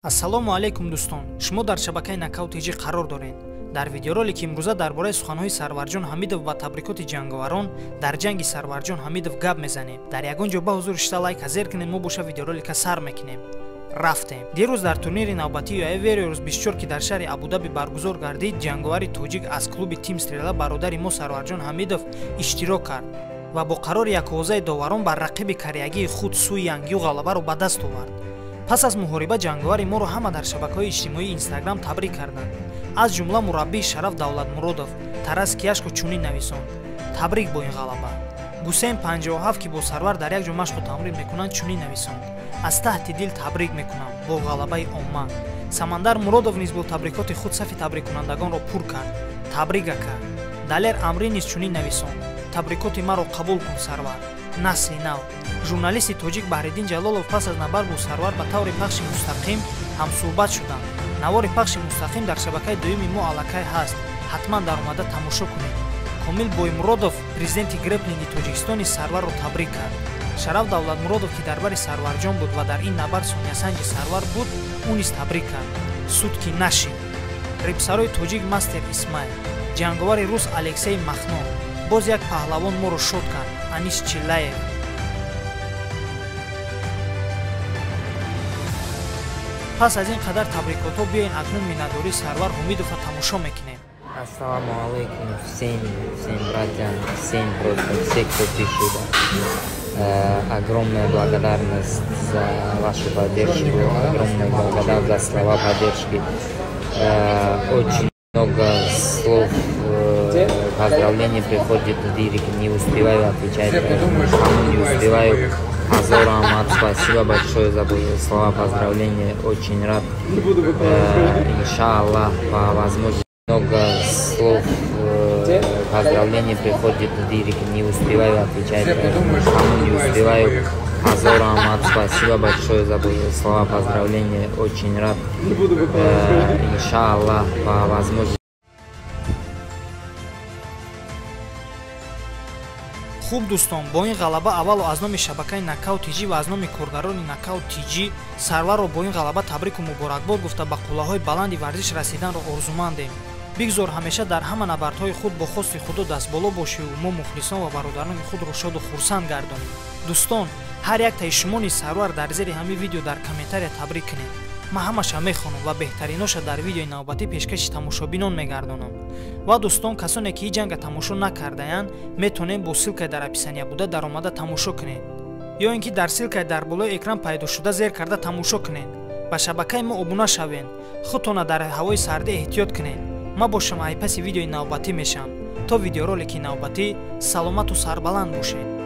Ассалому алайкум дӯстон, шумо дар шабакаи Нокаут ТЖ қарор доред. Дар видеоролики имрӯза дар бораи суханҳои Сарварҷон Ҳамидов ва табрикоти ҷанговарон дар ҷанги Сарварҷон Ҳамидов гап мезанем. Дар ягон ҷо ба ҳузур шита лайка зер кунед, мо боша видеоролика сар мекунем. Рафтем. Дирӯз дар турнири навбатии UAE Warriors 24, ки дар шаҳри Абудаби баргузор гардид, ҷанговари тоҷик аз клуби Тим Стрела бародари мо Сарварҷон Ҳамидов иштирок кард ва бо қарори яквозаи доварон бар рақиби кореягии худ Су Янгю ғалабаро ба даст овард. Пас аз муҳориба ҷанговари моро ҳама дар шабакаҳои иҷтимоии Инстаграм табрик карданд. Аз ҷумла мураббии Шараф Давлатмуродов Тарас Кияшко чунин нависонд: табрик бо ин ғалаба. Гусейн 57, ки бо Сарвар дар як ҷо машқу тамрин мекунанд, чунин нависонд: аз таҳти дил табрик мекунам бо ғалабаи омма. Самандар Муродов низ бо табрикоти худ сафи табриккунандагонро пур кард. Табрик, ака. Далер Амрӣ низ чунин нависонд: табрикоти маро қабул кун, Сарвар. Насли нав. Журналисти тоҷик Баҳриддин Ҷалолов пас аз набард бо Сарвар ба таври пахши мустақим ҳамсӯҳбат шуданд. Навори пахши мустақим дар шабакаи дуюми мо аллакай ҳаст, ҳатман даромада тамошо кунед. Комил Боймуродов, президенти греплинги Тоҷикистони, Сарварро табрик кард. Шараф Давлатмуродов, ки дар бари Сарварҷон буд ва дар ин набард сониясанҷи Сарвар буд, ӯ низ табрик кард. Суд ки нашид. Рипсарои тоҷик Мастер Исмаил, ҷанговари рус Алексей Махно, боз як паҳлавон моро шод кард, Анис Чиллаев. Пас аз ин қадар табрикотҳо биёен акнун миннатдории Сарвар Ҳумидовро тамошо мекунем. Ассалому алайкум всем, всем братьям, всем просто, все, кто пишет. Огромная благодарность за вашу поддержку, огромная благодарность за слова поддержки. Очень много слов поздравлений приходит в директ, не успеваю отвечать, кому не успеваю. Азор Ахмад, спасибо большое за слова поздравления, очень рад. Иншаллах, по возможности много слов поздравлений приходит в директ, не успеваю отвечать, кому не успеваю. Азор Ахмад, спасибо большое за слова поздравления, очень рад. Иншаллах, по возможности. Хуб дӯстон, бо ин ғалаба аввало аз номи шабакаи Нокаут ТЖ ва аз номи коргарони Нокаут ТЖ Сарварро бо ин ғалаба табрику муборакбод гуфта ба қуллаҳои баланди варзиш расиданро орзумандем. Бигзор ҳамеша дар ҳама набардҳои худ бо хости худо дастболо бошиву мо мухлисон ва бародарони худро шоду хурсанд гардонем. Дӯстон, ҳар яктаи шумо низ Сарвар дар зери ҳамин видео дар комментария табрик кунед. Ман ҳамаша мехонам ва беҳтариноша дар видеои навбатӣ пешкаши тамошобинон мегардонам. Ва дӯстон, касоне ки ин ҷанга тамошо накардаянд, метавонед бо ссылкаи дар описания буда даромада тамошо кунед. Ё ин ки дар ссылкаи дар болои экран пайдо шуда зер карда тамошо кунед. Ба шабакаи мо обуна шавед. Худтона дар ҳавои сардӣ эҳтиёт кунед. Ман бошам айпаси видеои навбатӣ мешавам. То видеоролики навбатӣ саломату сарбаланд бошед.